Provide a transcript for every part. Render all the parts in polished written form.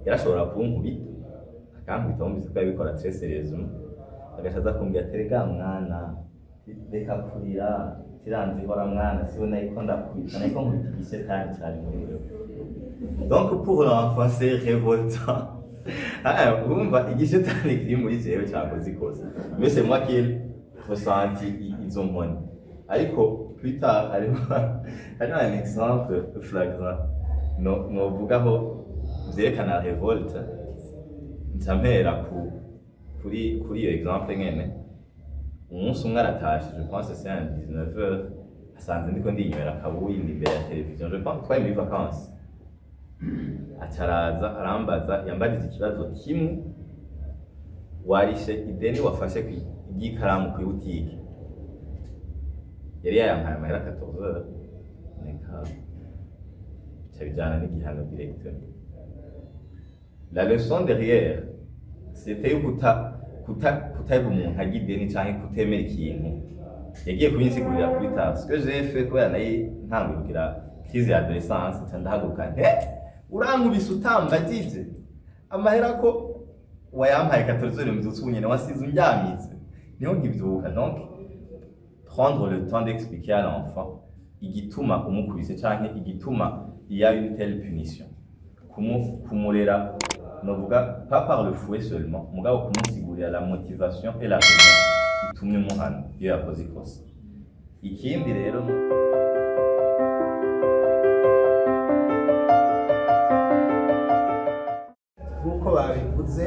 Yarashobora kunkubita, akankubita, wumvise ko yabikora très sérieusement, agaca aza kumbwira ati: "Rega mwana, reka kurira, tiranzihora mwana, siwe nariko ndakubita, nariko nkubita igishetani cari muri wewe." Donc pour l'enfant, c'est révoltant. Ah, urumva igishetani kiri muri jewe cakoze ikosa, mais c'est moi qui ai ressenti izo nkoni. Ariko plus tard, hariho un exemple flagrant no novugaho vyerekana révolte. Nca mpera kuri iyo exemple nyene. Umunsi umwe aratashe, je pense c'est un 19 heures, asanze ndiko ndinywera akabuyi, ndi imbere ya televiziyo, je pense twari muri vacances. Aca araza arambaza, yambajije ikibazo kimwe: "Warishe ideni wafashe ry'ikaramu kuri butike?" Yari yayampaye amahera 14 heures, neka bica bijana n'igihano directement. La leçon derrière, c'était yo kutaba umuntu ajya ideni canke kutemera ikintu. Yagiye kubinsigurira kuri tard. Ce que j'ai fait, kubera nayo ntanguye kugira crise ya adolescence, nca ndahaguruka nti: "Eh, urankubise utambagije amahera ko wayampaye 14 heures, mbyutse ubu nyene wasize undyamize niho nkivyuka." Donc prendre le temps d'expliquer à l'enfant igituma umukubise canke igituma il y a une telle punition. Kumurera, novuga pas par le fouet seulement, mugabo kumusigurira la motivation et la raison itumye umuhana iyo yakoze ikosa. Ikindi rero, Nk'uko babivuze,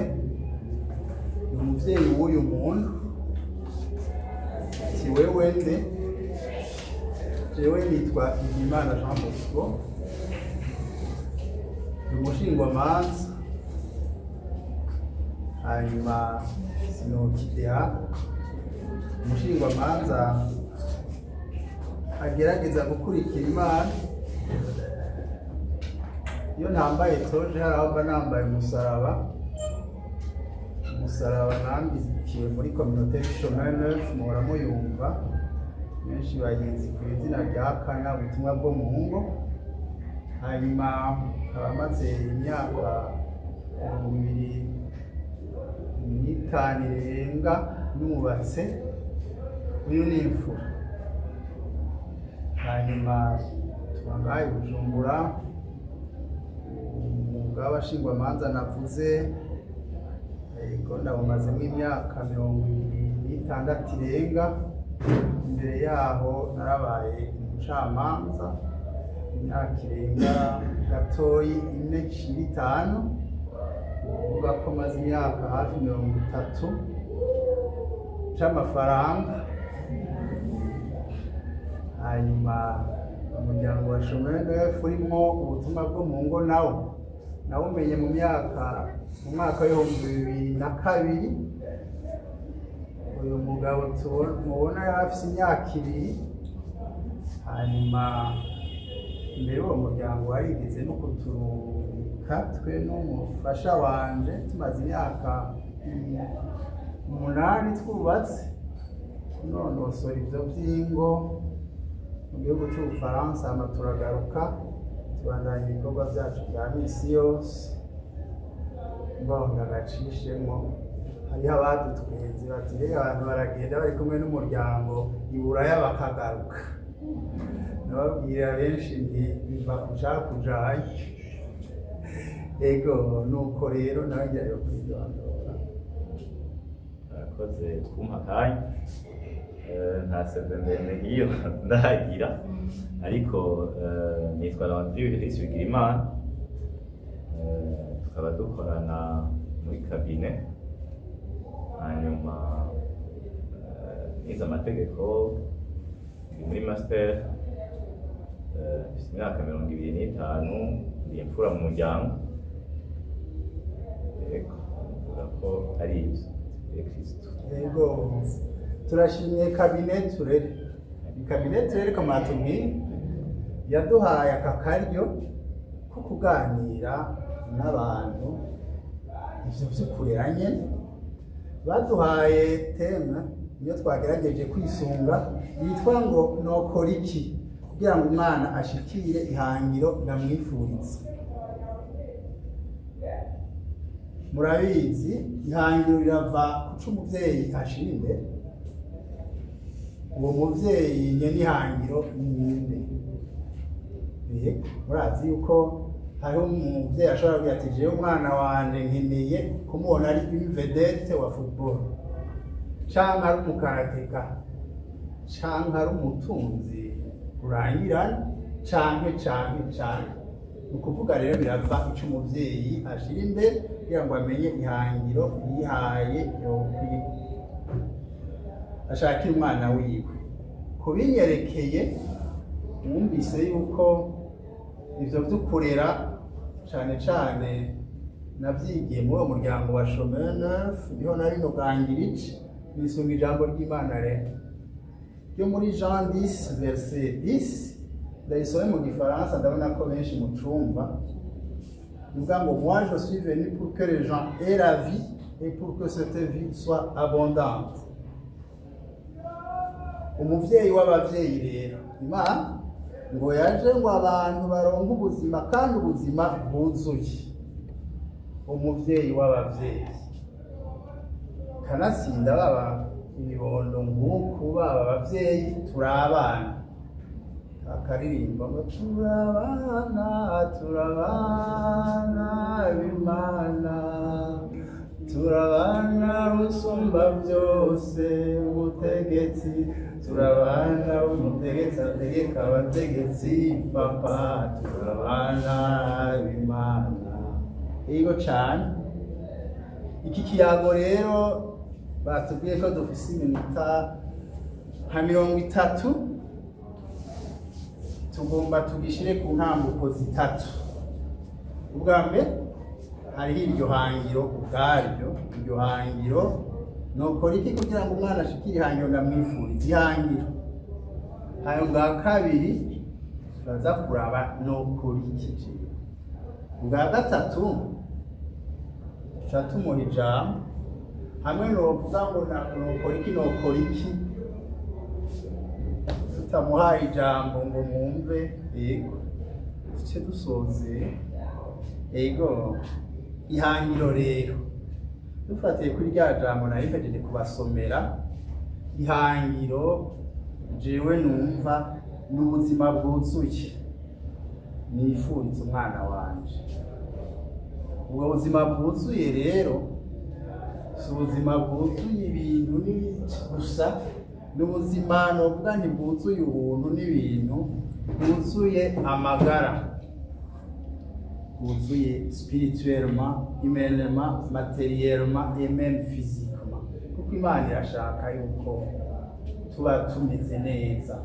ni umubyeyi w'uyu muntu. Si wewe nde? Jewe nitwa Bizimana Jean Bosco, ni umushingwamanza, hanyuma sinokideha umushingwamanza agerageza gukurikira Imana. Iyo ntambaye toge, hari aho mba nambaye umusaraba. Umusaraba nambikiwe muri communauté Chemin Neuf, muhora muyumva, benshi bayizi ku izina rya Kana, ubutumwa bwo mu ngo. Hanyuma nkaba maze imyaka 25 irenga nubatse. Uyu ni imfura. Hanyuma tuba ngaha i Bujumbura. Umwuga w'abashingwamanza navuze, yego, ndawumazemo imyaka 26 irenga. Imbere yaho narabaye umucamanza imyaka irenga gatoyi 4 ishira 5, uvuga ko maze imyaka hafi 30 c'amafaranga. Hanyuma umuryango wa Chemin Neuf urimwo ubutumwa bwo mu ngo nawo nawumenye mu mwaka w'2002. Uyu mugabo mubona yari afise imyaka 2. Hanyuma mbere uwo muryango warigeze no kuturungika twe n'umufasha wanje, tumaze imyaka 8 twubatse, kunonosora ivyo vy'ingo mu gihugu c'Ubufaransa. Hama turagaruka, tubandanya ibikorwa vyacu vya misi yose. Mbonga agacishemwo, hariho abadutwenze bati: "Rega abantu baragenda bari kumwe n'umuryango i Buraya bakagaruka." Nababwira benshi nti: "Biva ku cakujanye." Ego, nuko rero nawe ngira kwidondora. Arakoze kumpa akanya. Nta CV ndende nk'iyo ndagira, ariko nitwa Landry Willis Bigirimana. Tukaba dukorana muri cabinet. Hanyuma nize amategeko, ndi muri master. Mfise imyaka 25, ndi imfura mu muryango. Yego, mvuga ko ari ivyo. Kristo. Yego, turashimye cabinet Turere. Ni cabinet Turere ko mwatubwiye yaduhaye aka karyo ko kuganira n'abantu ivyo vy'ukurera nyene. Baduhaye thème, niyo twagerageje kwisunga, yitwa ngo: "Nokora iki kugira ngo umwana ashikire ihangiro ndamwifuriza?" Murabizi, ihangiro rirava kuco umuvyeyi ashira imbere. Uwo muvyeyi nyene ihangiro ni ninde? Murazi yuko hariho umuvyeyi ashobora kugira ati: "Jewe umwana wanje nkeneye kumubona ari une vedette wa football, canke ari umukarateka, canke ari umutunzi rurangirana, canke canke canke." Ni ukuvuga rero birava ico umuvyeyi ashira imbere kugira ngo amenye ihangiro yihaye ashakira umwana wiwe. Ku binyerekeye, mwumvise yuko ivyo vy'ukurera cane cane navyigiye muri uwo muryango wa Chemin Neuf, niho nari nogangira ici nisunga ijambo ry'Imana rero ryo muri Jean 10 verset 10. Ndayisome mu gifaransa, ndabona ko benshi mucumva. Bivuga ngo: "Moi, je suis venu pour que les gens aient la vie et pour que cette vie soit abondante." Umuvyeyi w'abavyeyi rero, Imana, ngo yaje ngo abantu baronke ubuzima kandi ubuzima bwuzuye. Umuvyeyi w'abavyeyi, kanatsinda baba ibibondo nk'uku, baba abavyeyi, turi abana. Akaririmba ngo turabana, turabana b'Imana, turabana usumba byose umutegetsi, turabana umutegetsi ategeka abategetsi, papa, turabana b'Imana. Yego cane. Iki kiyago rero batubwiye ko dufise iminota nka 30, tugomba tugishire ku ntambuko zitatu. Ubwa mbere, hariho iryo hangiro ubwaryo. Iryo hangiro, nokora iki kugira ngo umwana ashikire ihangiro ndamwifuriza? Ihangiro. Hanyuma ubwa kabiri, turaza kuraba nokora iki jewe. Ubwa gatatu, tuca tumuha ijambo. Hamwe novuga ngo nokora iki, nokora iki, tutamuhaye ijambo ngo mwumve, yego, duce dusoze. Yego, ihangiro rero, dufatiye kuri rya jambo nari mpejeje kubasomera, ihangiro jewe numva ni ubuzima bwuzuye nifuriza umwana wanje. Ubwo buzima bwuzuye rero si ubuzima bwuzuye ibintu n'ibiki gusa, ni ubuzima novuga ntibwuzuye ubuntu n'ibintu, bwuzuye amagara, bwuzuye spirituellement, humainement, matériellement et même physiquement, kuko Imana irashaka yuko tuba tumeze neza.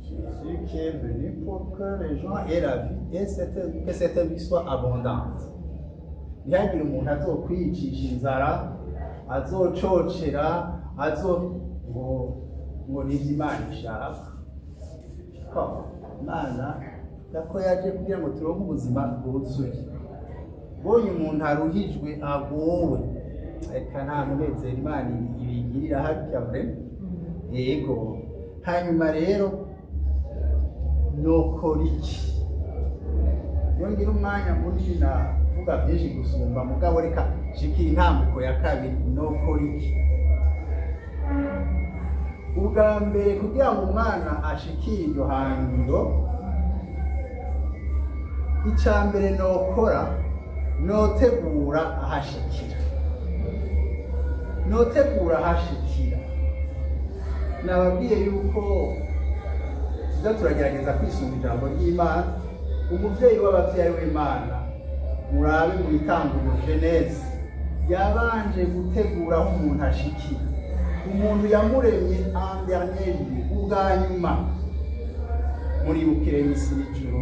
Jésus qui est venu pour que les gens aient la vie et que cette vie soit abondante. Ntihagire umuntu azokwiyicisha inzara, azococera, azo ngo nivyo Imana ishaka, ko Imana ko yaje kugira ngo turonke ubuzima bwuzuye. Bonye umuntu aruhijwe, agowe, reka nta munezero Imana ibigirira harya vrai. Yego. Hanyuma rero nokora iki? Iyo ngira umwanya munini navuga byinshi gusumba, mugabo reka nshikire intambuko ya kabiri: nokora iki? Ubwa mbere, kugira ngo umwana ashikire iryo hangiro, icya mbere nokora, notegura ahashikira, notegura ahashikira. Nababwiye yuko tuza turagerageza kwisunga ijambo ry'Imana, umuvyeyi w'abavyeyi w'Imana. Murabe mu itanguriro, Genèse, yabanje gutegura aho umuntu ashikira. Umuntu yamuremye en dernier lieu, ubwa nyuma. Muribukire isi n'ijuru,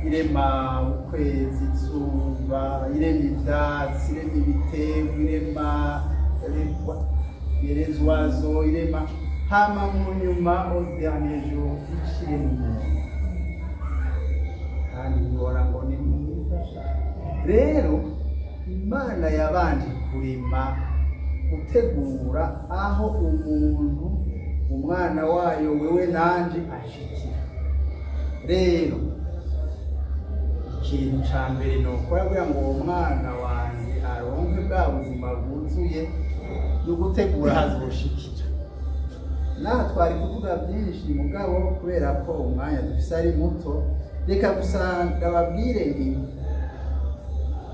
irema ukwezi, izuba, irema ivyatsi, irema ibiterwa, irema les oiseaux, irema, hama mu nyuma, au dernier jour, icirema umuntu, kandi ngora ngo ni mwiza. Rero Imana yabanje kurema, gutegura aho umuntu, umwana wayo, wewe nanje, ashikira. Rero ikintu ca mbere nokora, Ikintu ca mbere nokora kugira ngo uwo mwana wanje aronke bwa buzima bwuzuye ni ugutegura aho azoshikira. Naha twari kuvuga byinshi, mugabo kubera ko umwanya dufise ari muto, reka gusa ndababwire nti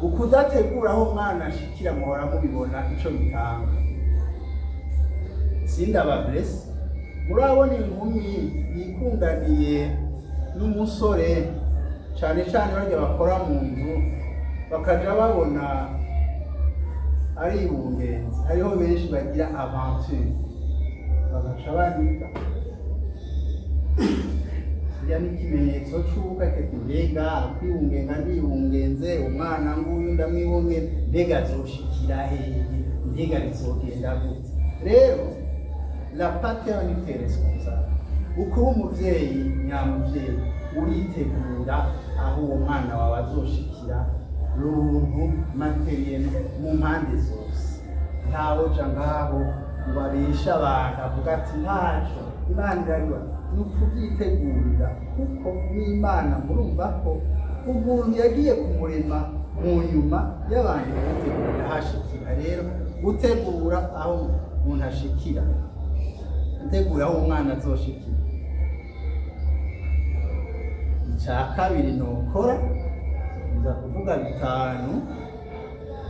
ukudategura aho umwana ashikira, muhora mubibona ico bitanga. Sindabablese, murabona inkumi yikundaniye n'umusore, cane cane barya bakora mu nzu, bakaja babona ari ibungenzi. Hariho benshi bagira aventure bagaca baniga. Kirya ni ikimenyetso c'uko ati: "Mbega kwibungenga, ndibungenze umwana nguyu, ndamwibungenze, mbega azoshikira hehe? Mbega bizogenda gute?" Rero la paternité responsable, ukuba umuvyeyi nyamuvyeyi, uritegura aho uwo mwana wawe azoshikira runtu matériel mu mpande zose. Ntawoja ngaho ngo abeshe abantu avuga ati: "Ntaco, Imana irariba." Ni ukuvyitegurira, kuko n'Imana murumva ko umuntu yagiye kumurema mu nyuma y'abantu gutegurira hashikira. Rero gutegura aho umuntu ashikira, gutegura aho umwana azoshikira. Icya kabiri nokora, nza kuvuga bitanu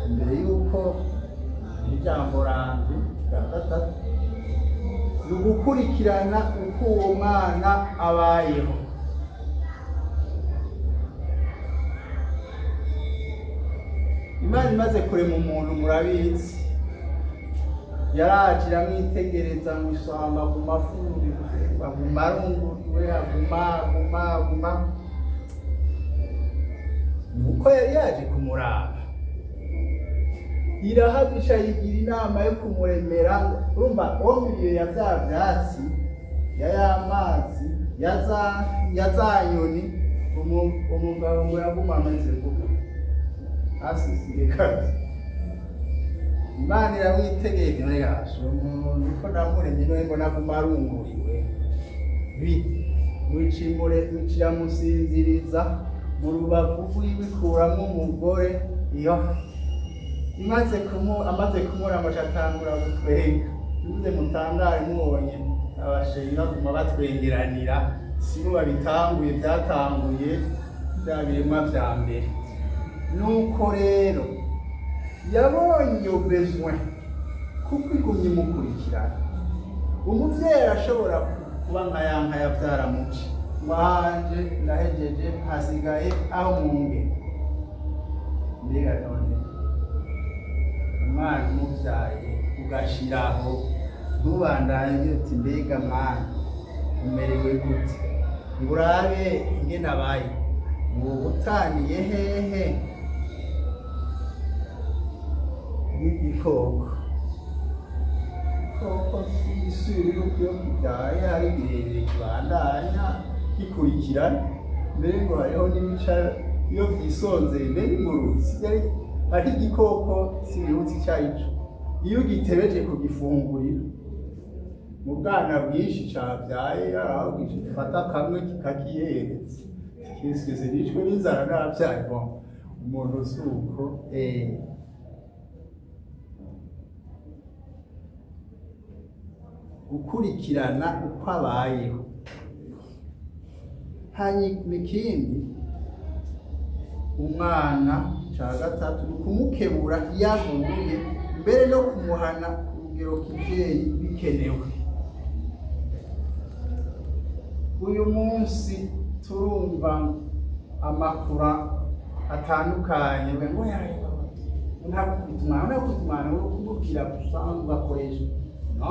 imbere y'uko ijambo ranje rya gatatu, ni ugukurikirana uko uwo mwana abayeho. Imana imaze kurema umuntu, murabizi, yaraje iramwitegereza mu ishyamba, aguma afuriwe, aguma arunguriwe, aguma aguma aguma. Nuko yari yaje kumuraba, irahavisha, yigira inama yo kumuremera. Urumva uwo milieu ya bya byatsi, ya ya mazi, ya za nyoni, umugabo ngo yaguma ameze gutya, asisiye kabisa. Imana iramwitegereza, none gasha umuntu uko namuremye, none mbona aguma arunguriwe bite? Wicimure, wiciramusinziriza mu rubavu rwiwe, ikuramwo umugore. Iyo imaze kumu amaze kumurama, atangura gutwenga. Bivuze mutangare mubonye abasheri baguma batwengeranira, sibo babitanguye, byatanguye bya biremwa vya mbere. Nuko rero yabonye iyo besoin, kuko igumye imukurikirana. Umuvyeyi arashobora kuba nka ya nka yavyara muci wanje, ndahejeje, hasigaye aho mwunge. Mbega none umwana umuvyaye ugashiraho, ntubandanye uti: "Mbega mwana, umerewe gute?" ngo urabe ingene abaye, ngo utaniye hehe n'igikoko? Igikoko si yuko iyo kibyaye hari birebire kibandanya gikurikirana. Mbere ngo hariho n'ibica iyo vyisonzeye. Mbere ingurube yari ari igikoko, sinibutse ico arico, iyo ugitebeje kugifungurira mu bwana bwinshi cabyaye, aho gifata kamwe kikakihereza, kiswese nicwe n'inzara navyaye. Bon, umuntu si uko. Gukurikirana uko abayeho. Hanyuma ikindi, umwana ca gatatu, ni ukumukebura iyo aguye, mbere no kumuhana ku rugero kivyeyi bikenewe. Uyu munsi turumva amakuru atandukanye ngo ntakubita umwana, ntakubita umwana, uri kumubwira gusa ugakoresha no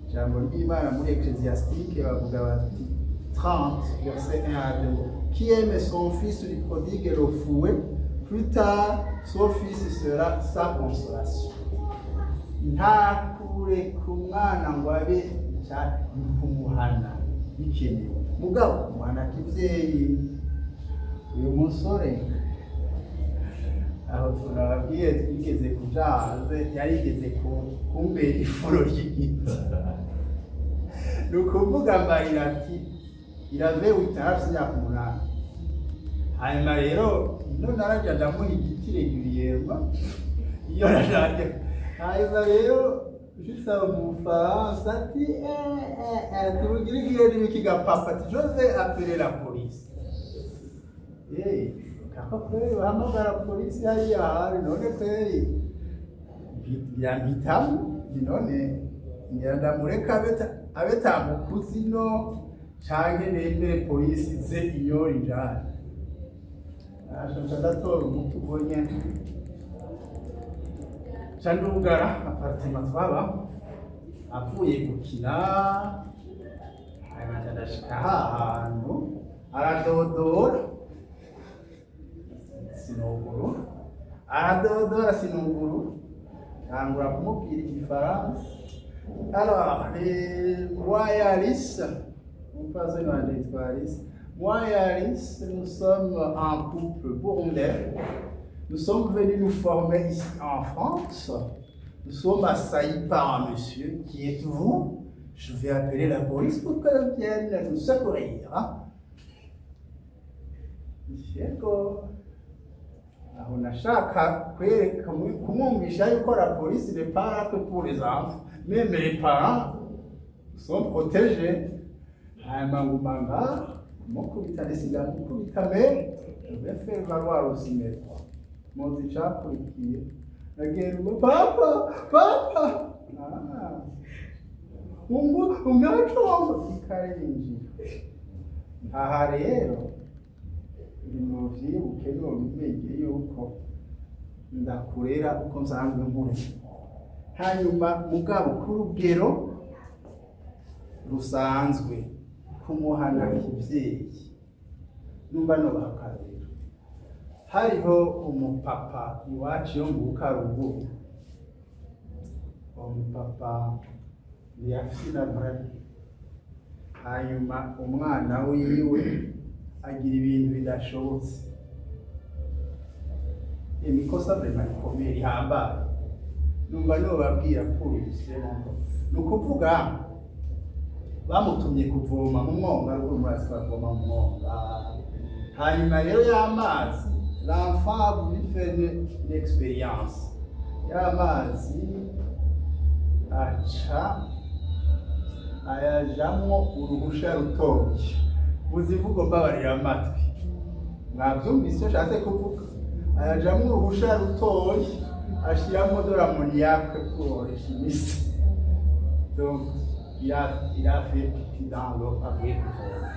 ijambo ry'Imana. Muri Ecclésiastique bavuga bati, 30 verset 1 à 2: "Qui aime son fils lui prodigue le fouet, plus tard son fils sera sa consolation." Nta kureka umwana ngo abe, ni kumuhana bikenewe, mugabo umuhana kivyeyi. Uyu musore aho turababwiye, twigeze kuja hanze, yarigeze kumbera ifuro ry'igiti. Ni ukuvuga mbarira ati irave wita hafi imyaka 8. Hanyuma rero ino naraja ndamuha igiti régulièrement iyo naraja. Hanyuma rero nshitse aho mu Bufaransa, ati: "Eh, eh, eh, tubugire igihe n'ibiki ga papa?" Ati: "Je vais appeler la police." Eh, kako kweri bahamagara polisi hariya hari none kweri yampitamo ni none ngira ndamureka abe tambukuzi no canke nemere polisi ze inyora injani. Asha ndatora umuti ubwo nyene, nca ndugara appartement twaba avuye gukina. Hanyuma nca ndashika hahantu, aradodora sinuguru, aradodora sinuguru. Ntangura kumubwira igifaransa: "Alors, les, moi et Alice," umupfasoni wanje yitwa Alice, "moi et Alice, nous sommes un couple burundais. Nous sommes venus nous former ici en France. Nous sommes assaillis par un monsieur. Qui êtes-vous? Je vais appeler la police pour qu'elle vienne nous secourir, hein." Yego, aho nashaka kwereka kumwumvisha yuko la police n'est pas là que pour les enfants, même les parents sont protégés. Hanyuma nguma ngaho kumukubita, ndisiga mukubita, mais je vais faire valoir aussi mes droits. Muzi icakurikiye? Nagenda ngo: "Papa, papa, ah, ungu umwacongo." Ikarinjira aha rero nimuvyibuke, nobimenye yuko ndakurera uko nsanzwe nkurera. Hanyuma mugabo ku rugero rusanzwe kumuhana kivyeyi, numva nobaha akarorero. Hariho umupapa iwacu iyo mvuka ruguru. Uwo mupapa ntiyafise vrai. Hanyuma umwana wiwe agira ibintu bidashobotse, imikosa vraiment ikomeye rihambaye. Numva nobabwira pour, ni ukuvuga bamutumye kuvoma mu mwonga ruguru. Murazi ko bavoma mu mwonga. Hanyuma rero y'amazi, l'enfant a voulu faire une expérience y'amazi, aca ayajamwo uruhusha rutoya. Muzivugo mbabarira amatwi, mwavyumvise icyo nshatse kuvuga? Ayajamwo uruhusha rutoya, ashiramwo de l'ammoniac pour les chimistes. Donc il a fait pipi dans l'eau avuye kuvoma,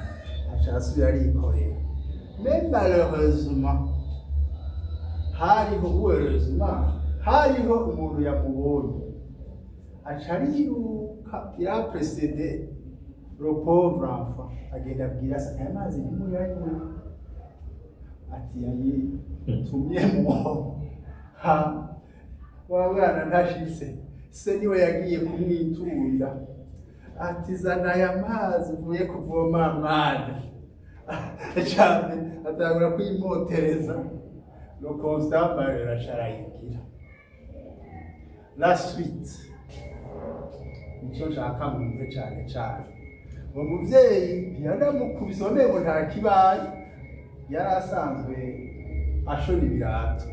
aca arasubira arikorera. Mais malheureusement hariho, ou heureusement, hariho umuntu yamubonye, aca ariruka, il a précédé le pauvre enfant, agenda abwira se: "Aya mazi ntimuyanywe." Ati: "Yayitumyemwo." Ha wa mwana ntashitse, se niwe yagiye kumwiturira, ati: "Zana aya mazi uvuye kuvoma mwana." Cyane atangura kwimotereza. Le constat malheur aca arayigira. La suite, nicyo nshaka mwumve cyane cyane: uwo muvyeyi ntiyanamukubise, wamengo nta kibaye. Yari asanzwe ashona ibirato,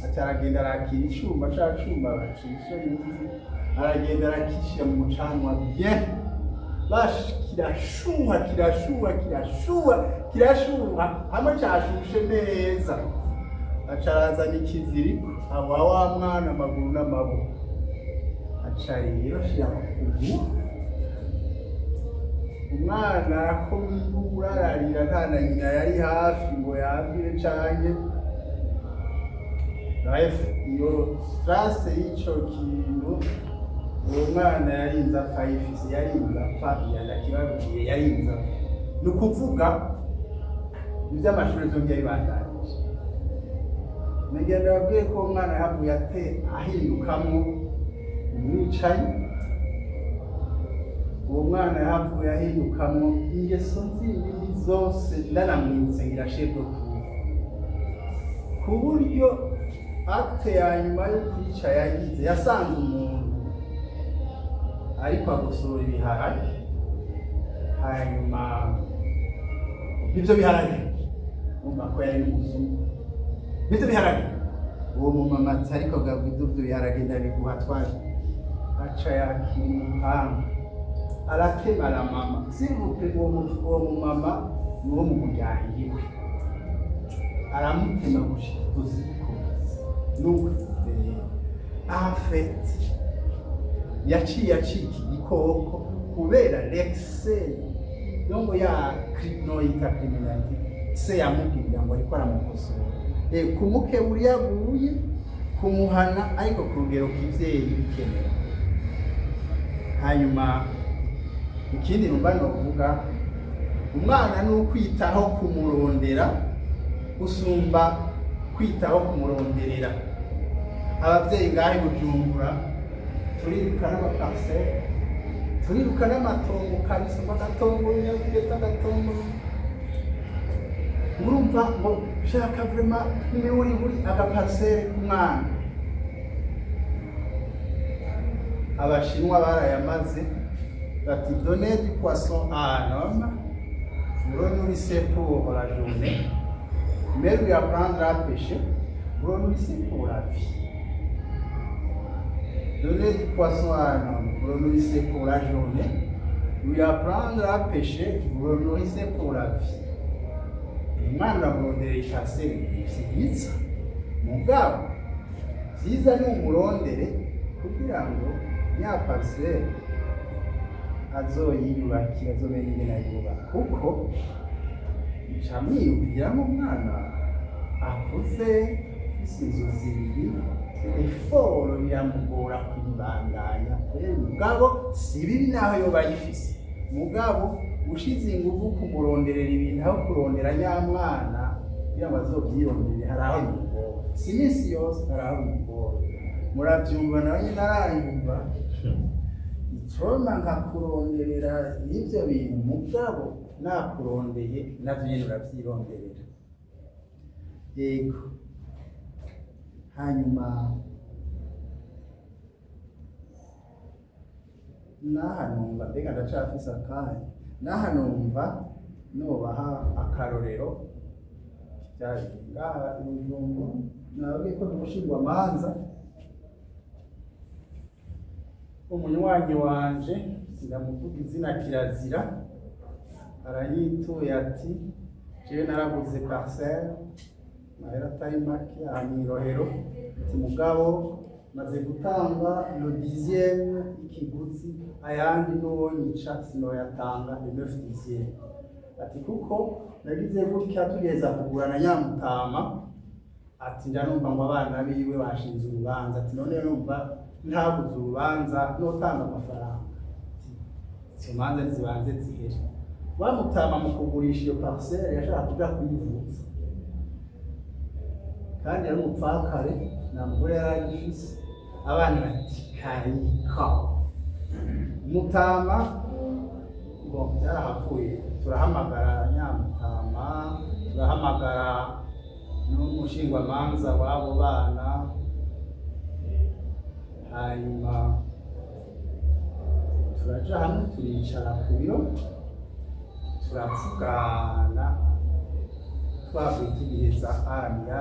aca aragenda arakira icuma, ca cuma bacisha imvi, aragenda arakishira mu mucanwa bien. Bash, kirashuha, kirashuha, kirashuha, kirashuha. Hamwe cashushe neza, aca arazana ikiziriko, awa wa mwana amaguru n'amaboko, aca rero ashira ku kuguru. Umwana arakoma induru, ararira, nta na nyina yari hafi ngo yambire canke bref, iyo trace y'ico kintu uwo mwana yarinze apfa yifise, yarinze apfa ndakibabwiye, yarinze apfa. Ni ukuvuga ivy'amashuri vyongeye bibandanije. Nagenda babwiye ko uwo mwana yahavuye ate ahindukamwo umwicanyi. Uwo mwana yahavuye ahindukamwo ingeso zindi mbi zose. Ndanamwibutse ngira chef de cour, ku buryo acte ya nyuma yo kwica yagize, yasanze umuntu ariko agosora ibiharage. Hanyuma ivyo biharage Urumva ko yari n'umuzungu. Nivyo biharage. Uwo mumama ati: "Ariko Gabwido, ivyo biharage ndabiguha twaje." Aca yakira umupanga, aratema la mama. S'il vous plaît, uwo mumama ni uwo mu muryango iwe, aramutema gushika izosi rikomeza. Nuko en fait yaciye acika igikoko kubera l'excès, donc ya noyita criminalité. Se yamubwira ngo ariko aramukosora, kumukebura iyo aguye, kumuhana, ariko ku rugero k'ivyeyi bikenewe. Hanyuma ikindi numva novuga, umwana ni ukwitaho kumurondera gusumba kwitaho kumuronderera. Ababyeyi ngaho i Bujumbura turiruka n'amaparcelles, turiruka n'amatongo kabisa, ngo agatongo nyabugeta, agatongo, urumva ngo shaka vraiment n'imiburiburi agaparcelle k'umwana. Abashinwa barayamaze bati: "Donnez du poisson à un homme, vous le nourrissez pour la journée, mais lui apprendre à pêcher, vous le nourrissez pour la vie." Donnez du poisson à un homme, vous le nourrissez pour la journée, lui apprendre à pêcher, vous le nourrissez pour la vie. Umwana uramurondera iparcelle, ni vyiza, mugabo vyiza ni umurondere kugira ngo ya parcelle azoyiyubakira, azomenye ingene ayubaka, kuko nca mwiyumvira nk'umwana akuze afise inzu zibiri, effort biramugora kuyibandanya. Mugabo si bibi naho yoba ayifise, mugabo ushize inguvu kumuronderera ibintu aho kurondera nyamwana kugira ngo azovyirondere, hari aho bimugora. Si iminsi yose, hari aho bimugora. Muravyumva, nawe nyene aranyumva. Icoma nkakuronderera n'ivyo bintu, mugabo nakurondeye navyo nyene uravyironderera. Yego. Hanyuma naha numva, mbega ndacafise akanya, naha numva nobaha akarorero. Vyari ngaha i Bujumbura, nababwiye ko ndi umushingwamanza. Umunywanyi wanje, ndamuvuga izina kirazira, aranyituye ati: "Jewe naraguze parcelle mahera atari make aha mw'Irohero." Ati: "Mugabo maze gutanga le dixième y'ikiguzi, ayandi n'uwonyica sinoyatanga, le neuf dixième." Ati: "Kuko nagize gutya, tugeza kugura na nyamutama." Ati: "Ndanumva ngo abana biwe bashinze urubanza." Ati: "None numva ntabuze urubanza notanga amafaranga?" Ati: "Izo manza ntizibanze zihere." Bamutama mu kugurisha iyo parcelle yashaka kuja kuyivuza, kandi yari umupfakare, nta mugore yari agifise. Abana bati: "Karika mutama." Bon, byarahavuye, turahamagara nyamutama, turahamagara n'umushingwamanza w'abo bana, hanyuma turaja hamwe, turicara ku biro, turavugana, twavuye tugiheza anya,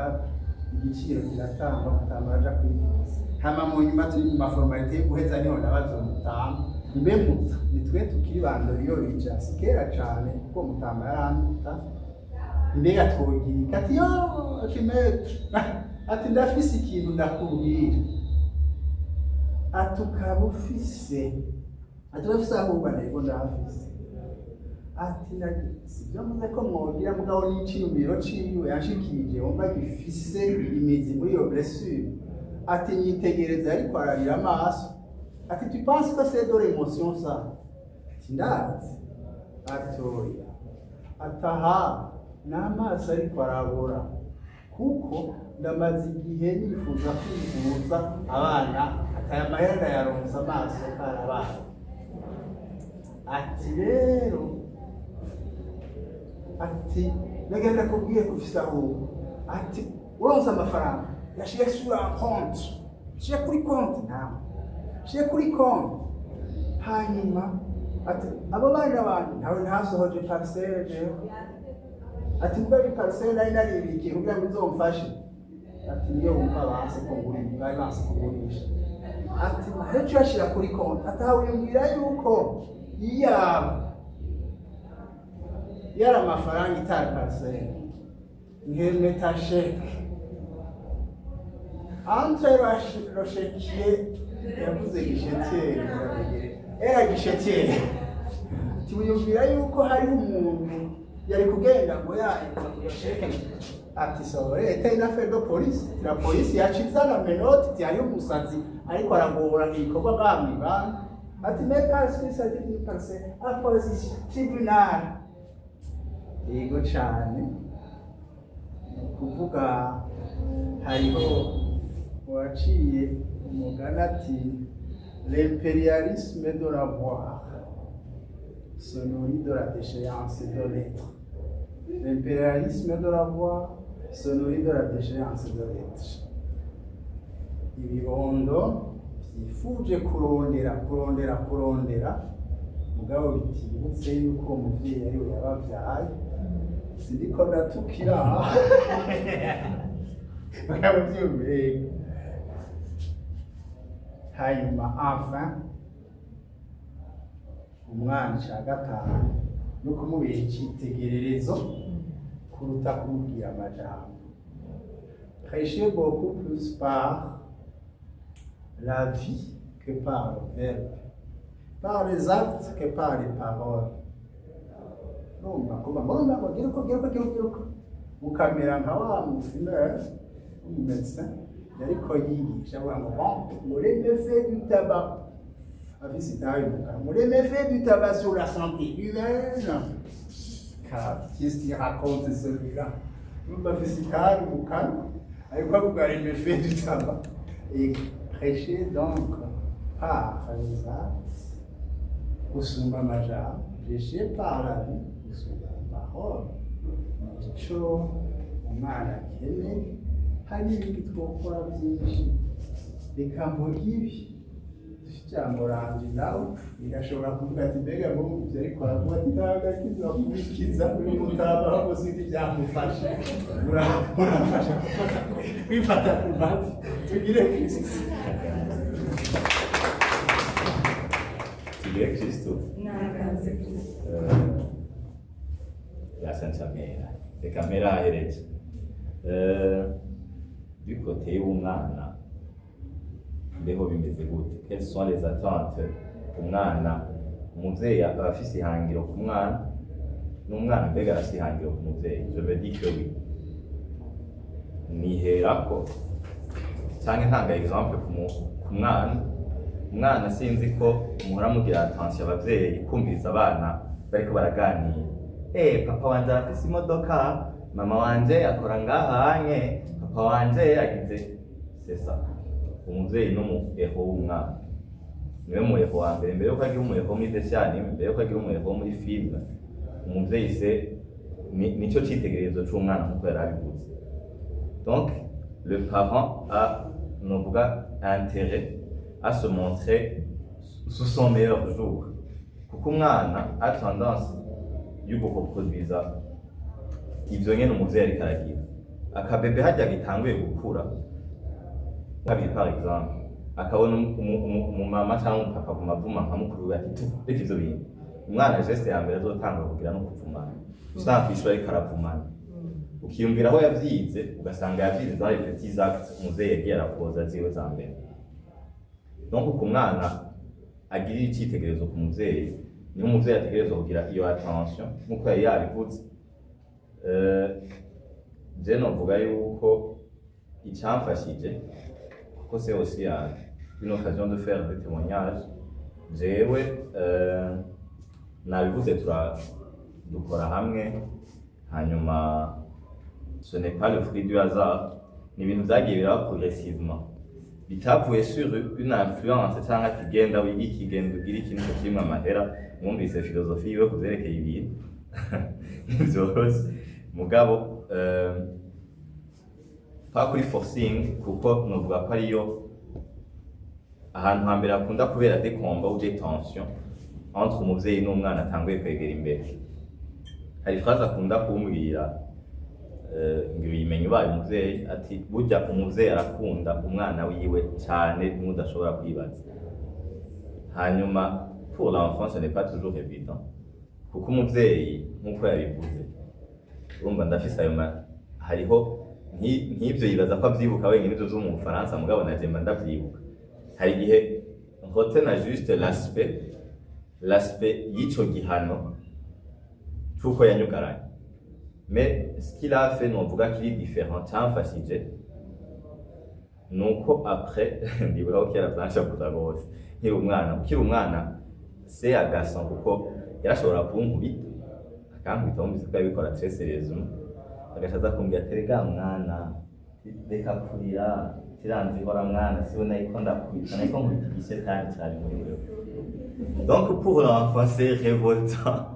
igiciro kiratangwa, mutama araja kwivuza. Hama mu nyuma turi mu maformalités yo guheza, niho nabaza mutama: "Mbe muta, ni twe tukiri bandoriyo ija si kera cane, kuko mutama yaranduta, mbega twogira iki?" Ati: "Yo," ati, "maître," ati, "ndafise ikintu ndakubwira." Ati: "Ukaba ufise?" Ati: "Urafise aho uba?" "Ego, ndahafise." Ati: "Sivyo mvuze ko mwogira, mugabo n'iciyumviro ciwe yanshikirije wumva gifise imizi muri iyo blessure." Ati: "Nyitegereza ariko ararira amaso." Ati: "Tu penses que c'est de l'émotion, ça?" Ati: "Ndazi." Ati: "Oya." Ati: "Aha n'amaso ariko arabora, kuko ndamaze igihe nifuza kwivuza abana." Ati: "Aya mahera ndayaronsa, amaso karabaye." Ati: "Rero," ati, "nagenda kubwiye ko ufise ahubwo." Ati: "Uronse amafaranga, yashire sur un compte, shire kuri konti nawe, shire kuri konti." Hanyuma ati: "Abo bana banje ntawe ntasohoje parcelle jewe." Ati mugabo iparcelle nari naribikiye kugira ngo izomfashe, ati niyo wumva banse ko ngurisha, bari banse kugurisha. Ati mahera uyashira kuri konti. Ati aha wiyumvira yuko iyaba yari amafaranga itari parcelle, nkemeta chèque entre le chéquier, yavuze guichetier, era guichetier. Ati wiyumvira yuko hariho umuntu yari kugenda ngo yayo iyo chèque? Ati ça aurait été une affaire de police. La police yacizana menottes. Ati hariho umusazi ariko aragora ibikorwa bwa mw'ibanki. Ati mais parce qu'il s'agit d'une parcelle à position tribunal. Yego cane, ni ukuvuga hariho uwaciye umugani ati: "L'impérialisme de l'avoir se nourrit de la déchéance de l'être. L'impérialisme de l'avoir se nourrit de la déchéance de l'être." Ibibondo byifuje kurondera, kurondera, kurondera, mugabo bitibutse yuko uwo muvyeyi ari we yabavyaye. Sindiko ndatukira, mugabo vyumvire. Hanyuma enfin, umwana ca gatanu no kumubera icitegererezo kuruta kumubwira amajambo. Prêcher beaucoup plus par la vie que par le verbe, par les actes que par les paroles. Urumva kuba murumva ngo gira uko, gira uko, gira uko, gira uko, ukamera nka wa mufumeur w'umumédecin yariko yigisha avuga ngo: "Bon, ngo les méfaits du tabac", afise itabi mu kanwa, ngo: "Les méfaits du tabac sur la santé humaine." Car qu'est-ce qu'il raconte, celui-là? Urumva afise itabi mu kanwa ariko avuga les méfaits du tabac. Et prêcher donc par les actes gusumba amajambo, prêcher par la vie gusumba la parole, ico umwana akeneye. Hari n'ibindi twokora byinshi. Reka mvuge ibi, ijambo ranje nawe rigashobora kuvuga ati: "Mbega ngo ivyo ariko aravuga?" Ati: "Nta gakiza kubikiza uyu mutama, ahubwo sinzi ivyamufasha." Muramfasha kwifata ku mavi. Tugire Kristo. Tugire Kristo. Nakaze Kristo. Yasa mpera, reka mpera ahereje. Du côté w'umwana, mbeho bimeze gute? Quelles sont les attentes? Umwana, umuvyeyi aba afise ihangiro ku mwana, n'umwana mbega arafise ihangiro ku muvyeyi? Je me dis que oui. Niherako canke ntanga exemple ku mwana. Umwana, sinzi ko muhora mugira attention, abavyeyi, kumviriza abana bariko baraganira: "Papa wanje arafise imodoka, mama wanje akora ngahanye, papa wanje agize." C'est ça, umuvyeyi n'umu héros w'umwana, niwe mu héros wa mbere. Mbere yuko agira umu héros muri dessin animé, mbere yuko agira umu héros muri film, umuvyeyi se nico citegererezo c'umwana, nkuko yari abivuze. Donc le parent a, novuga, intérêt à se montrer sous son meilleur jour, kuko umwana a tendance yo gureproduiza ivyo nyene umuvyeyi ariko aragira. Akabebe harya gitanguye gukura kabiri, par exemple, akabona umumama cyangwa umupapa ku mavuma nka mukuru we, ati: "Tu reka ivyo bintu." Umwana geste ya mbere azotanga kugira no kuvumana. Usanga kw'ishuri ariko aravumana, ukiyumvira aho yavyize, ugasanga yavyize dans les petits actes umuvyeyi yagiye arapoza ziwe za mbere. Donc ku mwana agirira icitegererezo ku muvyeyi, niho umuvyeyi ategerezwa kugira iyo attention nkuko yari yabivuze. Je novuga yuko icamfashije, kuko c'est aussi une occasion de faire des témoignages, jewe nabivuze, tura dukora hamwe. Hanyuma ce n'est pas le fruit du hasard, ni ibintu vyagiye biraba progressivement, bitavuye sur une influence cyangwa ati: "Genda wige iki, genda ugire iki, nico kirimwo amahera." Mwumvise philosophie yiwe kuvyerekeye ibintu, ntivyoroshe. Mugabo pas kuri forcing, kuko novuga ko ariyo ahantu hambere hakunda kubera des combats ou des tensions entre umuvyeyi n'umwana atanguye kwegera imbere. Hari phrase akunda kumbwira. Ngira uyimenye ubaye umuvyeyi, ati burya umuvyeyi arakunda umwana wiwe cane bimwe udashobora kwibaza. Hanyuma pour l'enfant, ce n'est pas toujours évident, kuko umuvyeyi, nk'uko yabivuze, urumva ndafise ayo hariho nk'ivyo yibaza ko avyibuka wenyine, ivyo vyo mu Bufaransa, mugabo naje mba ndavyibuka. Hari igihe retena juste l'aspect y'ico gihano c'uko yanyugaranye. Mais ce qu'il a fait, novuga kiri différent, camfashije, nuko après ndibuka ko kera vyanshavuza rwose nkiri umwana. Ukiri umwana, c'est agaçant, kuko yarashobora kunkubita, akankubita, wumvise ko yabikora très sérieusement, agaca aza kumbwira ati: "Rega mwana, reka kurira, tiranzihora mwana, siwe nariko ndakubita, nariko nkubita igishetani cari muri wewe." Donc pour l'enfant, c'est révoltant.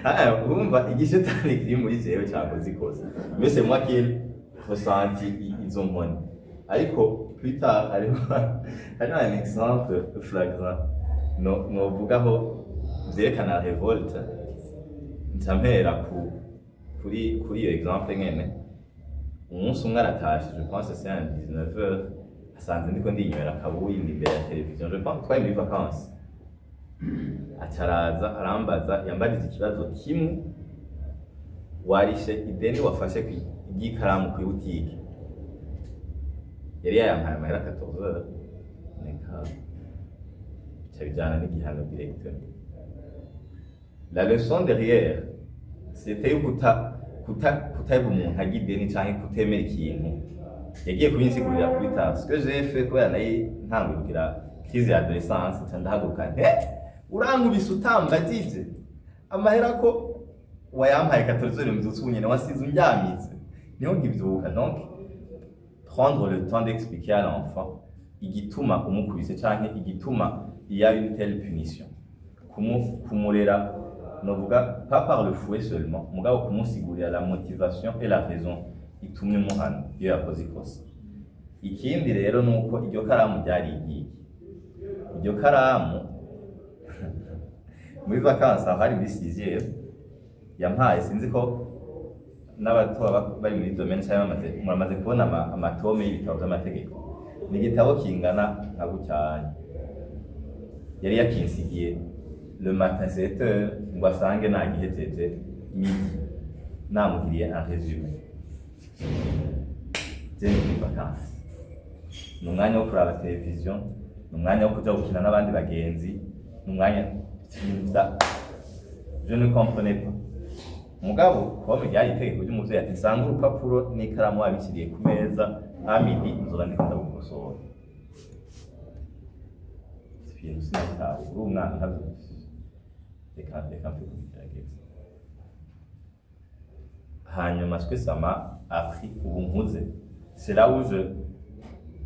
Ah, urumva igishetani kiri muri jewe cakoze ikosa, mais c'est moi qui ai ressenti izo nkoni. Ariko plus tard, hariho un exemple flagrant no novugaho vyerekana révolte. Nca mpera ku kuri iyo exemple nyene. Umunsi umwe aratashe, je pense c'est un 19 heures, asanze ndiko ndinywera akabuyi, ndi imbere ya televiziyo, je pense twari muri vacances. Aca araza arambaza, yambajije ikibazo kimwe: "Warishe ideni wafashe ry'ikaramu kuri butike?" Yari yayampaye amahera 14 heures. Neka bica bijana n'igihano directement. La leçon derrière, c'était yo kutaba umuntu ajya ideni canke kutemera ikintu. Yagiye kubinsigurira kuri tard. Ce que j'ai fait, kubera nayo ntanguye kugira crise ya adolescence, nca ndahaguruka nti: "Eh, urankubise utambagije amahera ko wayampaye 14 heures, mbyutse ubu nyene wasize undyamize niho nkivyuka." Donc prendre le temps d'expliquer à l'enfant igituma umukubise canke igituma il y a une telle punition. Kumurera, novuga pas par le fouet seulement, mugabo kumusigurira la motivation et la raison itumye umuhana iyo yakoze ikosa. Ikindi rero nuko iryo karamu ryari igiki, iryo karamu muri vacances, aho hari muri sixième, yampaye. Sinzi ko n'abato baba bari muri domaine cyangwa muramaze kubona ama tomes y'ibitabo by'amategeko. Ni igitabo kingana nka gucyanya. Yari yakinsigiye le matin 7 heures ngo asange nagihejeje midi, namugiriye un résumé. Je ni muri vacances, ni umwanya wo kuraba televiziyo, ni umwanya wo kuja gukina n'abandi bagenzi, ni umwanya ibintu vya je ne comprenais pas. Mugabo comme ryari itegeko ry'umuvyeyi, ati: "Nsanga urupapuro n'ikaramu wabishyiriye ku meza à midi, nzoba ndiko ndagukosora." Ibintu sinabitahura, uri umwana ntabyo. Reka mfe kubigerageza. Hanyuma ce que ça m'a appris, ubu nkuze, c'est là où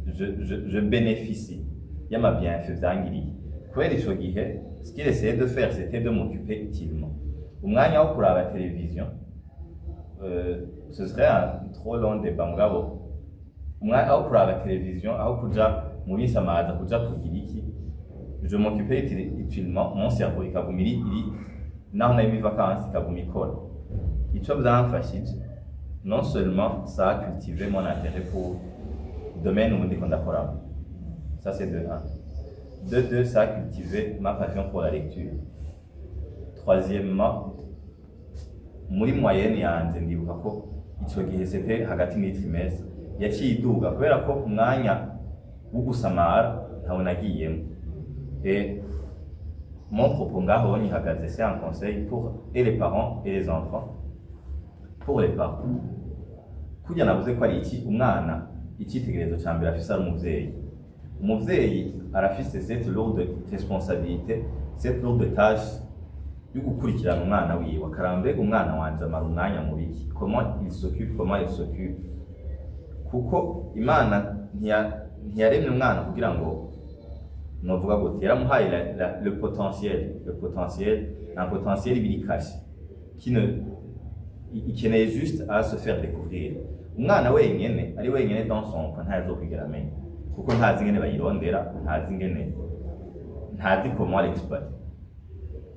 je bénéficie y'ama bienfaits vyangiriye. Kubera ico gihe, ce qu'il essayait de faire, c'était de m'occuper utilement. Umwanya wo kuraba télévision, ce serait un trop long débat, mugabo umwanya aho kuraba télévision, aho kuja mu bisamaza, kuja kugira iki, je m'occupais utilement mon cerveau, ikaguma iri naho nari muri vacances, ikaguma ikora. Ico vyamfashije, non seulement ça a cultivé mon intérêt pour domaine ubu ndiko ndakoramo, ça c'est de un, de deux, ça a cultivé ma passion pour la lecture. Troisièmement, muri moyenne yanje, ndibuka ko ico gihe c'était hagati muri trimestre, yaciye iduga, kubera ko umwanya wo gusamara ntawo nagiyemo. Et mon propos ngaho nyihagaze, c'est un conseil pour et les parents et les enfants. Pour les parents, kurya navuze ko ari iki, umwana icyitegererezo ca mbere afise ari umuvyeyi. Umuvyeyi arafise cette lourde responsabilité, cette lourde tâche yo gukurikirana umwana wiwe, akaraba: mbega umwana wanje amara umwanya mu biki? Comment il s'occupe, comment il s'occupe? Kuko Imana ntiyaremye umwana kugira ngo, novuga gute, yaramuhaye le potentiel, un potentiel biri caché qui ne ikeneye juste à se faire découvrir. Umwana wenyene, ari wenyene dans son coin, ntazokwigera amenya, kuko ntazi ingene bayirondera, ntazi ingene, ntazi comment l'exploiter.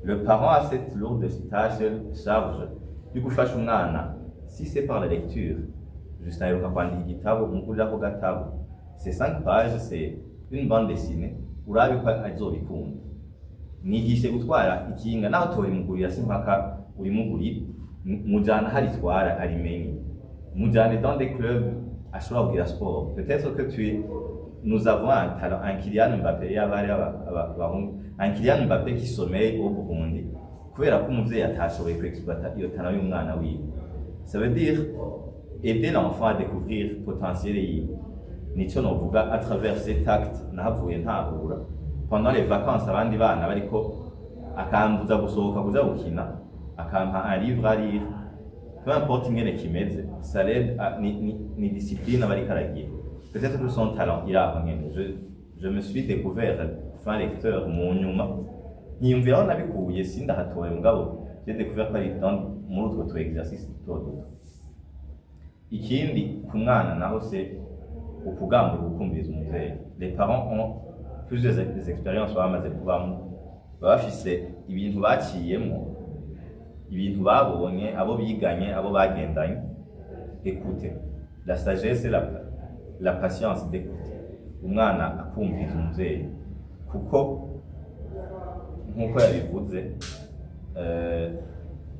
Le parent a cette lourde tâche, charge yo gufasha umwana. Si c'est par la lecture, Justin aheruka kwandika igitabo, mugurira ko gatabo, c'est cinq pages, c'est une bande dessinée, urabe ko azobikunda. Mwigishe gutwara ikinga, naho torimugurira si mpaka urimugurira, mujana aho aritwara arimenye, mujane dans des clubs ashobora kugira sport. Peut-être que tu es nous avons un talent, un Kylian Mbappé, yaba ari abahungu, un Kylian Mbappé qui sommeille au Burundi kubera ko umuvyeyi atashoboye kuexploiter iyo talent y'umwana wiwe. Ça veut dire aider l'enfant à découvrir potentiel yiwe. Nico novuga à travers cet acte nahavuye ntahura. Pendant les vacances, abandi bana bariko, akambuza gusohoka kuja gukina, akampa un livre à lire, peu importe ingene kimeze, ça l'aide ni discipline aba ariko aragira. Peut-être que son talent iri aho nyene. Je me suis découvert fin lecteur mu nyuma, niyumvira aho nabikuye, sindahatoye, mugabo j'ai découvert ko ari muri utwo tu exercice duto duto. Ikindi ku mwana naho, c'est ukugambura ukumviriza umuvyeyi. Les parents ont plusieurs des expériences baba bamaze kubamo, baba bafise ibintu baciyemo, ibintu babonye, abo biganye, abo bagendanye. Écoutez, la sagesse et la patience d'écouter umwana, akumviriza umuvyeyi, kuko nk'uko yabivuze,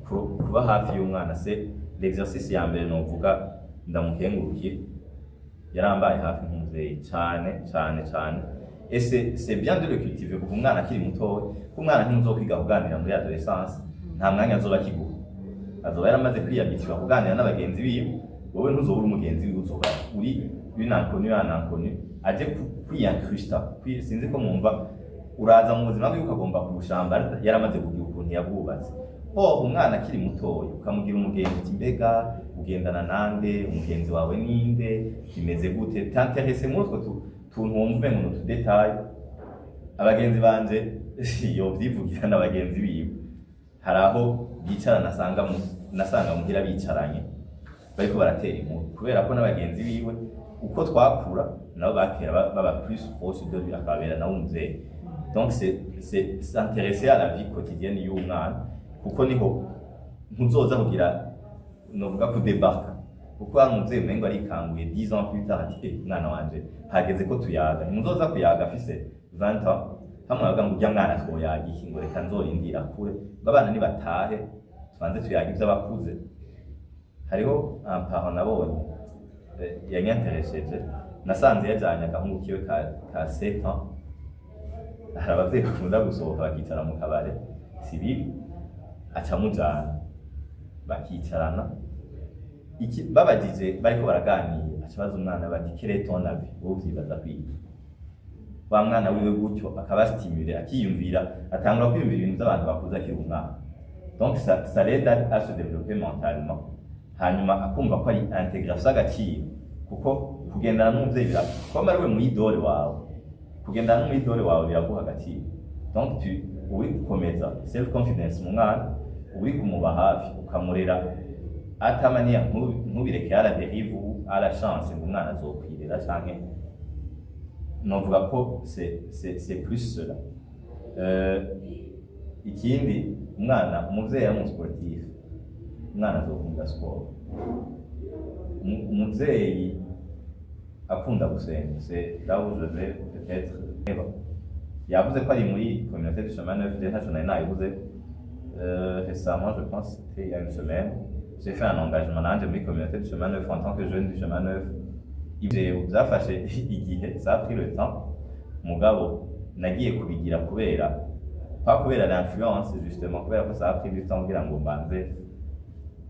kuba hafi y'umwana, c'est l'exercice ya mbere novuga. Ndamukengurukiye, yarambaye hafi nk'umuvyeyi cane cane cane, et c'est bien de le cultiver kuva umwana akiri mutoya, kuko umwana ntimuzokwiga kuganira muri adolescence, nta mwanya azoba akiguha, azoba yaramaze kwiyabitira kuganira n'abagenzi biwe. Wowe ntuzobura umugenzi wiwe, uzoba uri une inconnue, un inconnu aje kwiyincrusta. Sinzi ko mwumva, uraza mu buzima bwiwe ukagomba kubushamba, yaramaze kugira ukuntu yabwubatse. Or umwana akiri mutoya ukamugira umugenzi, uti: "Mbega ugendana nande? Umugenzi wawe ninde? Bimeze gute?" T'intéresse muri utwo tuntu wumva umengo ni utudétails. Abagenzi banje, yovyivugira na bagenzi biwe, hari aho bicarana, nasanga muhira bicaranye bariko baratera inkuru, kubera ko n'abagenzi biwe uko twakura nabo batera baba plus proche de lui, akababera nawe umuvyeyi. Donc c'est s'intéresser à la vie quotidienne y'umwana, kuko niho ntuzoza kugira, novuga, kudébarqua, kuko hari umuvyeyi umengo arikanguye 10 ans plus tard, ati: "Eh, mwana wanje, hageze ko tuyaga." Ntimuzoza kuyaga afise 20 ans, hamwe bavuga ngo: "Urya mwana twoyaga iki?" Ngo: "Reka nzorindira kure, ngo abana nibatahe tubanze tuyaga ivy'abakuze." Hariho un parent nabonye yanyanteresheje, nasanze yajanye agahungu kiwe ka 7 ans. Hari abavyeyi bakunda gusohoka bakicara mu kabare, si bibi, aca amujana bakicarana. Iki babajije bariko baraganira, aca abaza umwana bati: "Quel est ton avis? Wowe uvyibaza kwiki?" Wa mwana wiwe gutyo akaba stimulé, akiyumvira, atangura kwiyumvira ibintu by'abantu bakuze akiri umwana. Donc ça l'aide à se développer mentalement, hanyuma akumva ko ari intégré, afise agaciro, kuko kugendana n'umuvyeyi comme ari we mwidole wawe, kugendana n'umwidole wawe biraguha agaciro. Donc tu uri gukomeza self confidence mu mwana, uri kumuba hafi, ukamurera atamaniya, ntubireke à la dérive ou à la chance ngo umwana azokwirera canke. Novuga ko c'est plus cela. Ikindi, umwana, umuvyeyi ari umusportif, umwana azokunda sport. Umuvyeyi akunda gusenga, c'est là où je vais peut-être. Yavuze ko ari muri communauté du Chemin Neuf, je ntaco nari nabivuze. Récemment, je pense que c'était il y a une semaine, j'ai fait un engagement nanje muri communauté du Chemin Neuf en tant que jeune du Chemin Neuf. Ivyo byafashe igihe, ça a pris le temps, mugabo nagiye kubigira kubera, pas kubera l'influence justement, kubera ko ça a pris du temps kugira ngo mbanze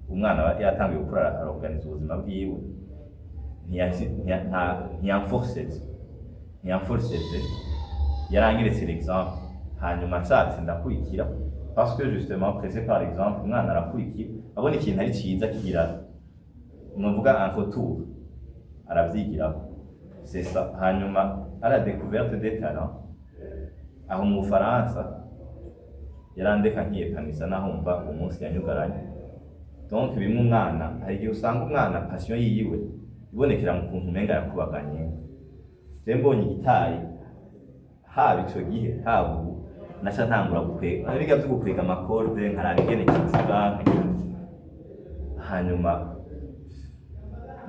umwana aba yatangiye gukura, arorganiza ubuzima bwiwe, ntiyamforceje, yaranyeretse l'exemple, hanyuma nshatse ndakurikira, parce que justement, pressé par l'exemple, umwana arakurikira, abona ikintu ari ciza kigira, novuga, un retour, aravyigiraho. C'est ça. Hanyuma à la découverte des talents, aho mu Bufaransa yarandeka nkiyepanisa, naho mva uwo munsi yanyugaranye. Donc bimwe umwana, hari igihe usanga umwana passion yiwe ibonekera mu kuntu umenga yakubaganye. Je mbonye igitari, haba ico gihe haba ubu, naca ntangura gukwega biga vyo gukwega amacordes, nkaraba ingene kivuga, nkagira, hanyuma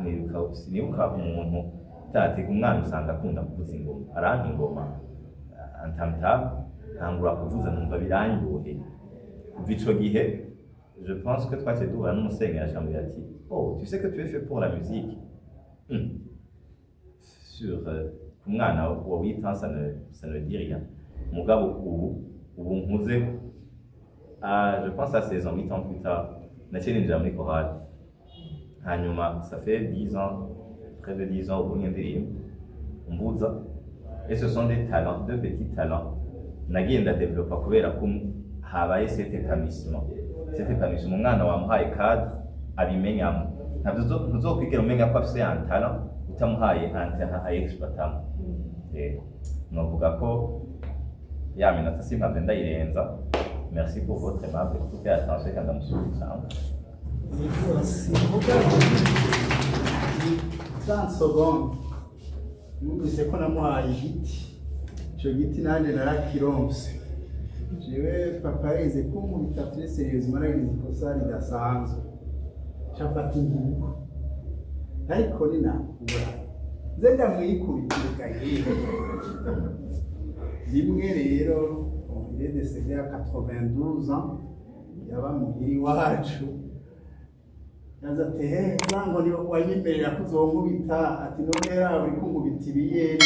Nibuka, sinibuka umuntu tatega umwana usanga akunda kuvuza ingoma, arampa ingoma antamtam, ntangura kuvuza, numva birandyoheye. Kuva ico gihe, je pense que twaciye duhura n'umusenyeri, acambwira ati: "Oh, tu sais que tu es fait pour la musique." Sur ku mwana wa 8 ans, ça ne dit rien. Mugabo ubu nkuze, ah, je pense à 16 ans, 8 ans plus tard, naciye ninjira muri chorale. Hanyuma ça fait 10 ans, près de 10 ans ubu ndirimba, mvuza, et ce sont des talents, deux petits talents nagiye ndadevelopa kubera ko habaye cet épanouissement. Cet épanouissement, umwana wamuhaye cadre abimenyamo. Ntabwo ntuzokwigera umenya ko afise un talent utamuhaye un terrain ayexploitamo. Yego, novuga ko ya minota simpamve ndayirenza. Merci pour votre aimable écoute et attention, kandi ndamusubiza ijambo. Sivuga ni 30 secondes. Numvise ko namuhaye igiti, ico giti nanjye narakironse. Jewe papa yarize kunkubita très sérieusement, naragize ikosa ridasanzwe, cafata ingingo, ariko ninakura nze ndamwikubitira yewe rimwe. Rero bon, il est décédé à 92 ans, yaba muhira iwacu. Yaza ati: "He nango ni wanyemerera ko uzonkubita?" Ati: "None raba uri kunkubita ibiyeri."